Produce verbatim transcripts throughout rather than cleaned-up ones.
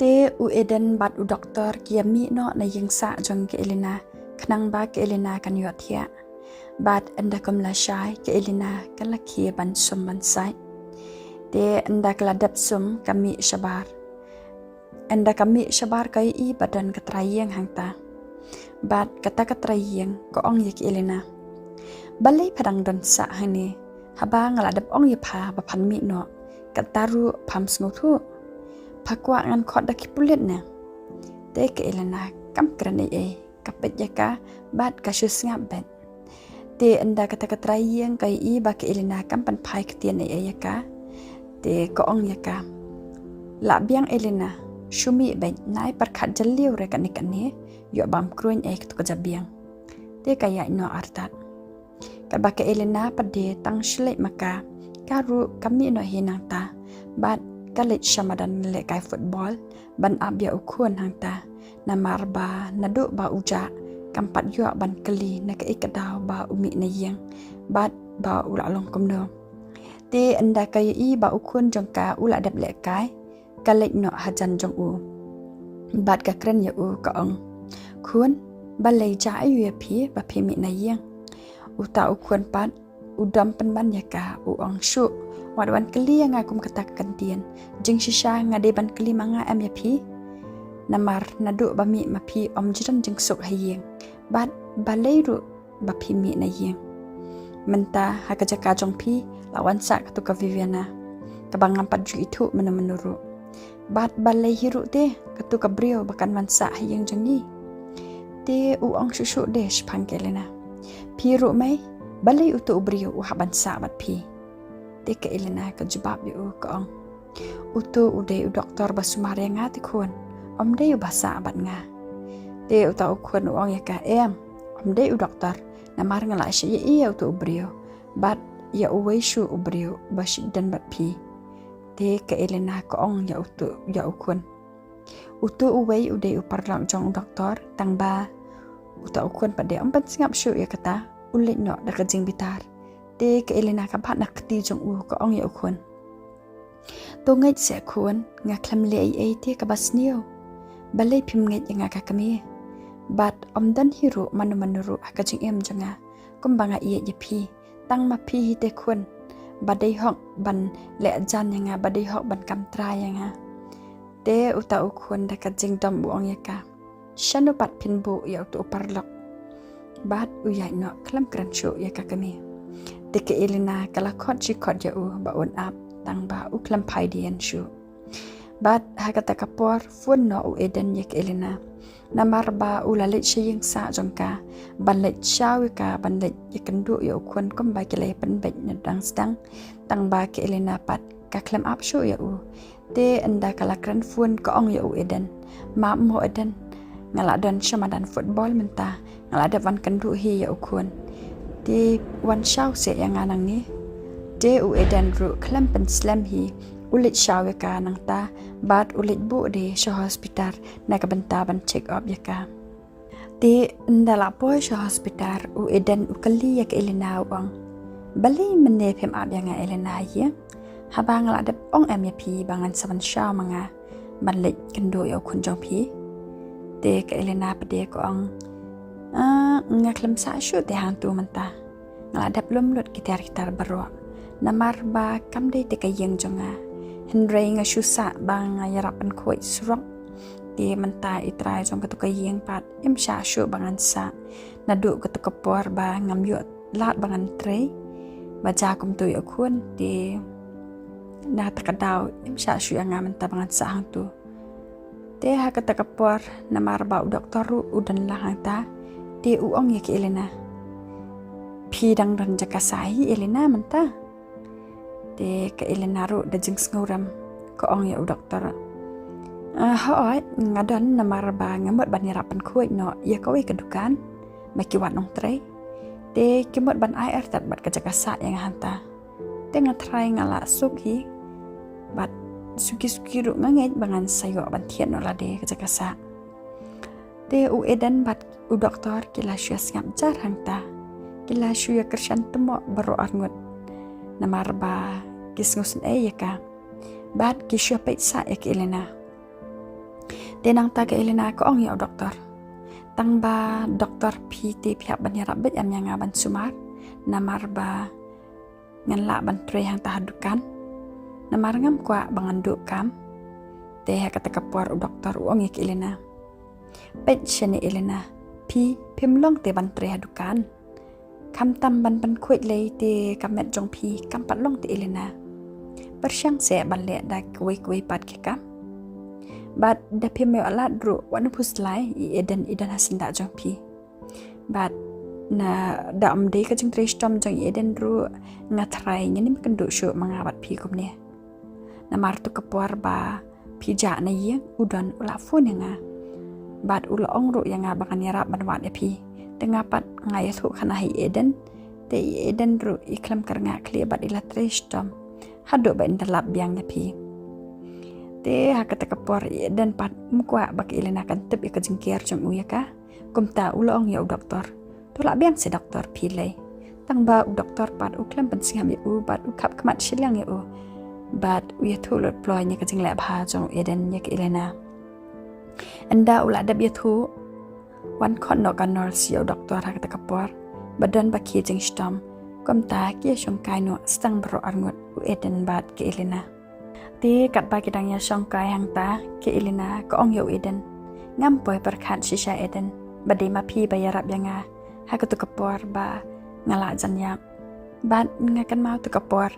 Te u Eden bad u doktor ki ïa mih noh na ïing sah jong ka Elena, khnang ba ka Elena kan ïohthiah. Bad ynda kum la shai, ka Elena ka la khie ban sum ban sait. Te ynda ka la dep sum ka mih shabar. Ynda ka mih shabar ka ïohi ba don ka trai ïing hangta. Bad kata ka trai ïing ka ong ïa ka Elena, balei pha dang don sah hangne? Haba nga la dep ong ïa pha ba phan mih noh, kata ruh pham sngewthuh. Pha kwah ngan khot da ki pulit ne? Te ka Elena kam kren ei ei, ka peit ïa ka bad ka shu sngap beit. Te ynda kata ka trai ïing ka ïohi ba ka Elena kam pynphai ktien ei ei ïa ka, te ka ong ïa ka, lah biang Elena, shu mih beit, nai pyrkhat jylliew re kane kane, ïoh bam kruiñ ei katu ka jabieng. Te ka ïaid noh artat. Katba ka Elena pat de tang shu leit ma ka, ka ruh ka mih noh hi nangta. Bad ka leit sha madan lehkai football ban ap ïa u khun hangta. Namar ba naduh ba u jah kam pat ïoh ban kylli na kaei ka daw ba u mih na ïing bad ba u la long kumno. Te ynda ka ïohi ba u khun jong ka u la dep lehkai, ka leit noh hajan jong u. Bad ka kren ïa u ka ong, khun, balei jia aiu ïa phi ba phi mih na ïing? Uta u khun pat u dom pynban ïa ka, u ong, shuh, wat wan kylli ïa nga kum kata ka ktien. Jingshisha nga dei ban kylli ma nga em ïa phi? Namar naduh ba mih ma phi ym ju don jingsuk ha ïing. Bad balei ruh ba phi mih na ïing? Mynta ha ka jaka jong phi la wan sah katu ka Viviana, kaba ngam pat ju ithuh mano mano ruh. Bad balei hi ruh te katu ka briew ba kan wan sah ha ïing jong ngi? Te u ong shuh shuh de shaphang ka Elena. Phi ruh mei, balei utu u briew u hap ban sah bad phi? Te ka Elena ka jubab ïa u ka ong, utu u dei u doktor ba sumar ïa nga te khun, ym dei uba sah bad nga. Te uta u khun u ong ïa ka, em, ym dei u doktor, namar nga la shah ïohi ïa utu u briew bad ïa uwei shuh u briew ba shah don bad phi. Te ka Elena ka ong ïa utu, ïa u khun, utu uwei u dei u paralok jong u doktor, tang ba uta u khun pat de ym pynsngap shuh ïa kata, u leit noh da ka jingbitar. Te ka Elena ka bat na kti jong u ka ong ïa u khun, to ngeit seh khun, nga khlem leh ei ei te kaba sniew. Balei phim ngeit ïa nga ka kmie? Bad ym don hi ruh mano mano ruh ha ka jingim jong nga kumba nga ïeit ïa phi. Tang ma phi hi te khun, ba dei hok ban leh jan ïa nga, ba dei hok ban kam trai ïa nga. Te uta u khun da ka jingdom u ong ïa ka, shano pat phin buh ïa utu u paralok? Bad u ïaid noh khlem kren shuh ïa ka kmie. Te ka Elena ka la khot shi khot ïa u ba un ap, tang ba u khlem phai dien shuh. Bad ha kata ka por phone noh u Eden ïa ka Elena. Namar ba u la leit sha ïing sah jong ka ban leit shaw ïa ka, ban leit ïakynduh ïa u khun kumba ki la ïapynbeit na dang sdang, tang ba ka Elena pat ka khlem ap shuh ïa u. Te ynda ka la kren phone ka ong ïa u Eden, map mo Eden, nga la don sha madan football mynta, nga la dep wan kynduh hi ïa u khun. Te wan shaw seh ïa nga nangne. Te u Eden ruh khlem pynslem hi, u leit shaw ïa ka nangta bad u leit buh de sha hospital na ka bynta ban check up ïa ka. Te ynda la poi sha hospital u Eden u kylli ïa ka Elena u ong, balei mynne phim ap ïa nga Elena ïa? Haba nga la dep ong em ïa phi ba ngan sa wan shaw ma nga ban leit kynduh ïa u khun jong phi. Te ka Elena pat de ka ong, ah, nga khlem sah shuh te hangtu mynta. Nga la dep lum lut ki tiar ki tar baroh. Namar ba kam dei te ka ïing jong nga. Hynrei nga shu sah ba nga ïarap pynkhuid surok. Te mynta i trai jong katu ka ïing pat im shah shuh ba ngan sah. Naduh katu ka por ba ngam ïoh lad ba ngan trei ba jia kumtu ïa u khun, te na kata ka daw im shah shuh ïa nga mynta ba ngan sah hangtu. Te ha kata ka por namar ba u doktor ruh u don lang hangta, te u ong ïa ka Elena, phi dang don jaka sah hi Elena mynta? Te ka Elena ruh da jingsngewrem ka ong ïa u doktor, ah, hooid, nga don, namar ba nga mut ban ïarap pynkhuid noh ïa kawei ka dukan ba ki wad nongtrei. Te ki mut ban ai artat bad ka jaka sah ïa nga hangta. Te nga trai nga la suk hi bad suki suki ruh nga ngeit ba ngan sa ïoh ban thied noh lade ka jaka sah. Te u Eden bad u doktor ki la shu ïa sngap jar hangta. Ki la shu ïa kyrshan tymmoh baroh arngut. Namar ba ki sngewsynei ïa ka. Bad ki shu ïa peit sah ïa ka Elena. Te nangta ka Elena ka ong ïa u doktor, tang ba doktor phi te phi hap ban ïarap beit em ïa nga ban sumar, namar ba ngan lah ban trei hangta ha dukan, namar ngam kwah ba ngan duh kam. Te ha kata ka por u doktor u ong ïa ka Elena, peit shane Elena, phi phim long te ban trei ha dukan. Khamtam ban pynkhuid lei te ka met jong phi kam pat long te Elena. Pyrshang seh ban leh da kawei kawei pat ki kam. Bad da phim ïoh lad ruh wat nang phuslai, i Eden i don ha syndah jong phi. Bad na da ym dei ka jingtrei shitom jong i Eden ruh, nga tharai ngin ym kynduh shuh ma nga bad phi kumne. Namar tu ka por ba phi jah na ïing u Don u la phone ïa nga. Bad u la ong ruh ïa nga ba ngan ïarap ban wad ïa phi. Te nga pat nga ïathuh khana ha i Eden. Te i Eden ruh i khlem kyrngah khlieh bad i la trei shitom haduh ba in da lap biang ïa phi. Te ha kata ka por i Eden pat um kwah ba ka Elena kan tip ïa ka jingker jong u ïa ka. Kumta u la ong ïa u doktor, to lah biang seh doktor phi lei. Tang ba u doktor pat u khlem pynsngap ïa u bad u khap khmat shiliang ïa u. Bad u ïathuh lut ploh ïa ka jingleh bha jong u Eden ïa ka Elena. Ynda u la dep ïathuh, wan khot noh ka nurse ïa u doktor ha kata ka por ba don ba khie jingshitom. Kumta ki ïashongkai noh stang baroh arngut, u Eden bad ka Elena. Te katba ki dang ïashongkai hangta, ka Elena ka ong ïa u Eden, ngam poi pyrkhat shisha Eden, ba dei ma phi ba ïarap ïa nga ha katu ka por ba nga la jan ïap. Bad nga kynmaw tu ka por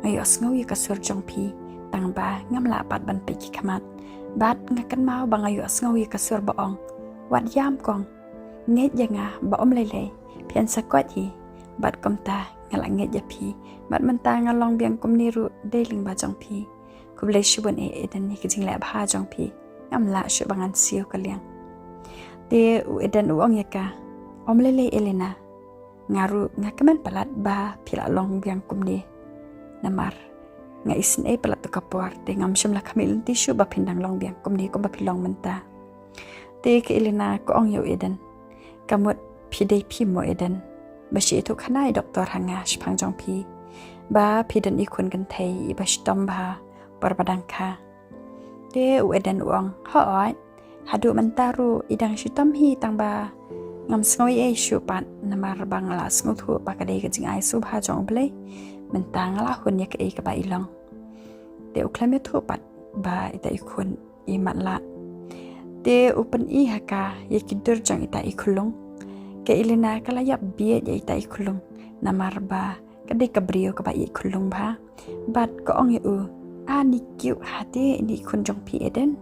nga ïohsngew ïa ka sur jong phi, tang ba ngam lah pat ban peit ki khmat. Bad nga kynmaw ba nga ïohsngew ïa ka sur ba ong, wat ïam kong, ngeit ïa nga ba ym lei lei phin sa koit hi. Bad kumta nga la ngeit ïa phi. Bad mynta nga long biang kumne ruh dei lyngba jong phi. Khublei shibun eh Eden ïa ka jingleh bha jong phi. Ngam lah shuh ba ngan siew ka liang. Te u Eden u ong ïa ka, ym lei lei Elena, nga ruh nga kmen palat ba phi la long biang kumne. Namar nga isynei palat tu ka por te ngam shym la khmih lynti shuh ba phin dang long biang kumne kumba phi long mynta. Te ka Elena ka ong ïa u Eden, ka mut phi dei phi mo Eden, ba shu ïathuh khana i doktor ha nga shaphang jong phi, ba phi don i khun kynthei iba shitom bha por ba dang kha. Te u Eden u ong, hooid, haduh mynta ruh i dang shitom hi, tang ba ngam sngew ei ei shuh pat, namar ba nga la sngewthuh ba ka dei ka jingai sngewbha jong U Blei. Mynta nga la hun ïa kaei kaba i long. Te u khlem ïathuh pat ba ita i khun i matlah. Te u pyni ha ka ïa ki dur jong ita i khunlung. Ka Elena ka la ïap bieit ïa ita i khunlung, namar ba ka dei ka briew kaba ïeit khunlung bha. Bad ka ong ïa u, ani kiew hate ini i khun jong phi Eden.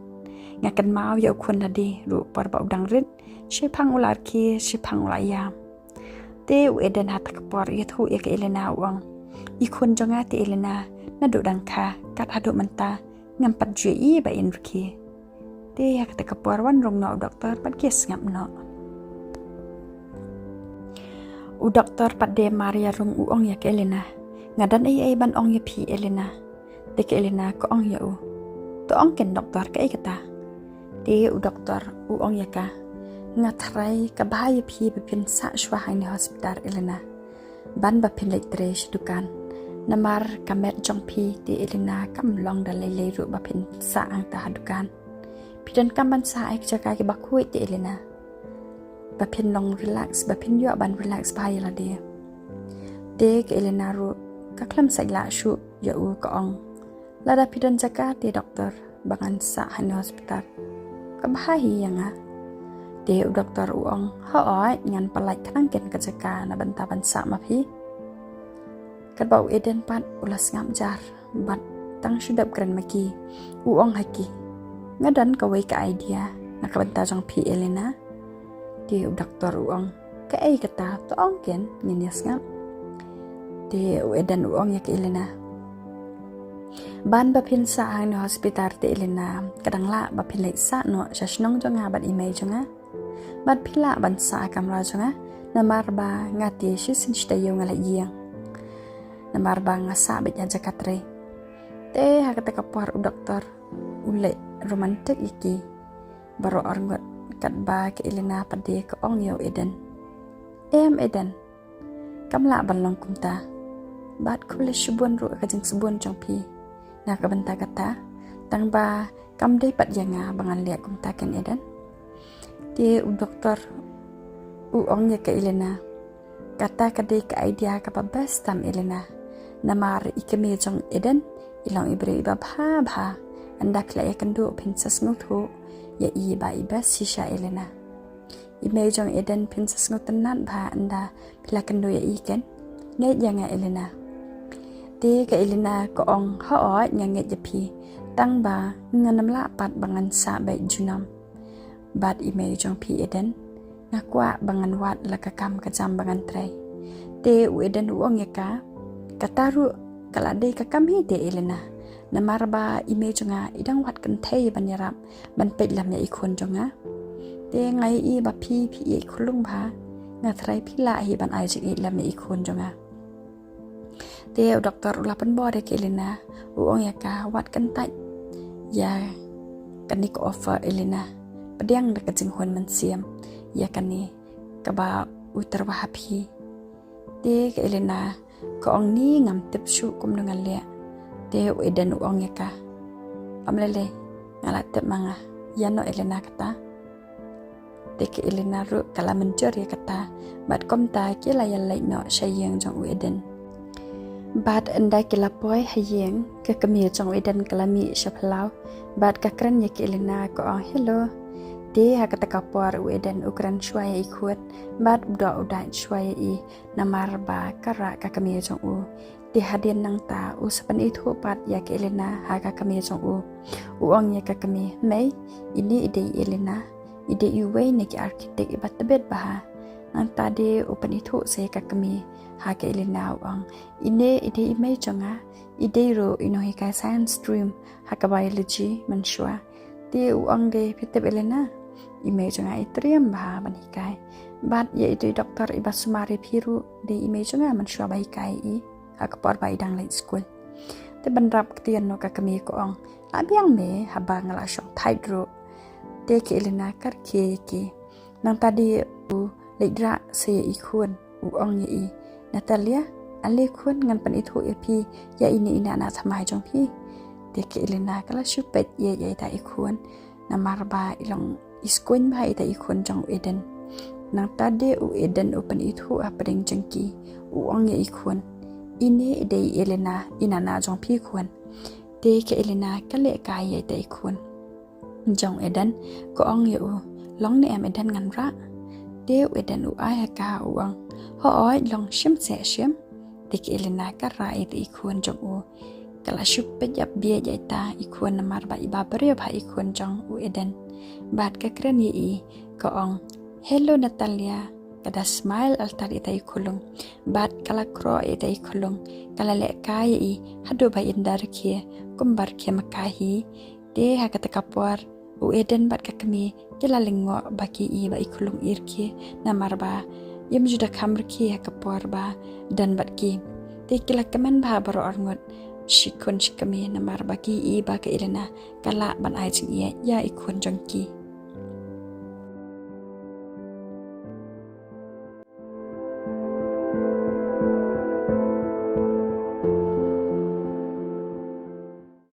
Nga kynmaw ïa u khun lade ruh por ba u dang rit, shiphang u la rkhie, shiphang u la ïam. Te u Eden ha kata ka por ïathuh ïa ka Elena u ong, i khun jong nga te Elena, naduh dang kha kat haduh mynta ngam pat ju ïohi ba in rkhie. Te ha kata ka por wan rung noh u doktor bad ki sngap noh. U doktor pat de mar ïa rung u ong ïa ka Elena, nga don ei ei ban ong ïa phi Elena. Te ka Elena ka ong ïa u, to ong ken doktor kaei kata. Te u doktor u ong ïa ka, nga tharai ka bha ïa phi ba phin sah shuwa hangne hospital Elena, ban ba phin leit trei sha dukan. Namar ka met jong phi te Elena kam long da lei lei ruh ba phin sah hangta ha dukan. Phi donkam ban sah ha ki jaka kiba khuid te Elena, ba phin long relax, ba phin ïoh ban relax bha ïa lade. Te ka Elena ruh ka khlem sait lah shuh ïa u, ka ong, lada phi don jaka te doktor ba ngan sah hangne hospital, ka bha hi ïa nga. Te u doktor u ong, hooid, ngan pynlait khnang ken ka jaka na bynta ban sah ma phi. Katba u Eden pat u la sngap jar bad tang shu dep kren ma ki, u ong ha ki, nga don kawei ka idea na ka bynta jong phi Elena. Te u doktor u ong, kaei kata, to ong ken ngin ïa sngap. Te u Eden u ong ïa ka Elena, ban ba phin sah hangne hospital te Elena, ka dang lah ba phin leit sah noh sha shnong jong nga bad i mei jong nga. Bad phi lah ban sah ha kamra jong nga, namar ba nga te shisien shi taïew nga leit ïing. Namar ba nga sah beit ha jaka trei. Te ha kata ka por u doktor u leh romantic ïa ki baroh arngut, katba ka Elena pat de ka ong ïa u Eden, em Eden, kam lah ban long kumta. Bad khublei shibun ruh ka jingsbun jong phi na ka bynta kata, tang ba Kam dei pat ïa nga ba ngan leh kumta ken Eden. Te u doktor u ong ïa ka Elena, kata ka dei ka idea kaba best tam Elena. Namar i kmie jong Eden i long i briew iba bha bha. Ynda phi la ïakynduh phin sa sngewthuh ïa i ba i best shisha Elena. I mei jong Eden phin sa sngewtynnat bha ynda phi la kynduh ïa i ken. Ngeit ïa nga Elena. Te ka Elena ka ong, hooid nga ngeit ïa phi. Tang ba ngan ym lah pat ba ngan sah beit junom bad i mei jong phi Eden. Nga kwah ba ngan wad la ka kam ka jam ba ngan trei. Te u Eden u ong ïa ka, kata ruh ka la dei ka kam hi te Elena. Namar ba i mei jong nga i dang wad kynthei ban ïarap ban peit lem ïa i khun jong nga. Te nga ïohi ba phi phi ïeit khulung bha. Nga tharai phi lah hi ban ai jingïeit lem ïa i khun jong nga. Te u doktor u la pynbor ïa ka Elena, u ong ïa ka, wat kyntait ïa kane ka offer Elena. Pdiang da ka jinghun mynsiem ïa kane kaba u tyrwa ha phi. Te ka Elena ka ong, ni ngam tip shuh kumno ngan leh. Te u Eden u ong ïa ka, ym lei lei, nga la tip ma nga. Ïa noh Elena kata. Te ka Elena ruh ka la mynjur ïa kata. Bad kumta ki la ïaleit noh sha ïing jong u Eden. Bad ynda ki la poi ha ïing, ka kmie jong u Eden ka la mih sha phyllaw. Bad ka kren ïa ka Elena ka ong, hello. Te ha kata ka por u Eden u kren shuwa ïa i khun. Bad u doh u dait shuwa ïa i. Namar ba ka rah ka kmie jong u. Te hadien nangta u sa pynithuh pat ïa ka Elena ha ka kmie jong u. U ong ïa ka kmie, mei, ine i dei i Elena. I dei iwei na ki architect iba tbit bha. Nangta de u pynithuh sa ïa ka kmie ha ka Elena u ong, ine i dei i mei jong nga. I dei ruh i nonghikai science stream ha ka biology mynshuwa. Te u ong, de phi tip Elena, i mei jong nga i triem bha ban hikai. Bad ïa itu i doktor iba sumar ïa phi ruh, dei i mei jong nga mynshuwa ba hikai i ha ka por ba i dang leit skul. Te ban rap ktien noh ka kmie ka ong, la biang me haba nga la shong thait ruh. Te ka Elena ka rkhie ïa ki. Nangta de u leit rah sa ïa i khun, u ong ïa i, Natalia, ale khun, ngan pynithuh ïa phi ïa ine i nahnah thymmai jong phi. Te ka Elena ka la shu peit ïa ïa ita i khun. Namar ba i long i skuiñ bha ita i khun jong u Eden. Nangta de u Eden u pynithuh hapdeng jong ki, u ong ïa i khun, ine i dei i Elena, i nahnah jong phi khun. Te ka Elena ka leh kai ïa ita i khun jong u Eden, ka ong ïa u, long ne em Eden, ngan rah? Te u Eden u ai ha ka, u ong, hooid, long, shim seh shim. Te ka Elena ka rah ïa ita i khun jong u. Ka la shu peit ïap bieit ïa ita i khun namar ba iba briew bha i khun jong u Eden. Bad ka kren ïa i, ka ong, hello Natalia. Ka da smile alta ïa ita i khunlung. Bad ka la khroh ïa ita i khunlung. Ka la leh kai ïa i haduh ba in da rkhie, kumba rkhie ma ka hi. Te ha kata ka por u Eden bad ka kmie ki la lyngngoh ba ki i ba i khunlung i rkhie, namar ba im ju da kham rkhie ha ka por ba don bad ki. Te ki la kmen bha baroh arngut, shi khun shi kmie, namar ba ki i ba ka Elena ka lah ban ai jingïeit ïa i khun jong ki.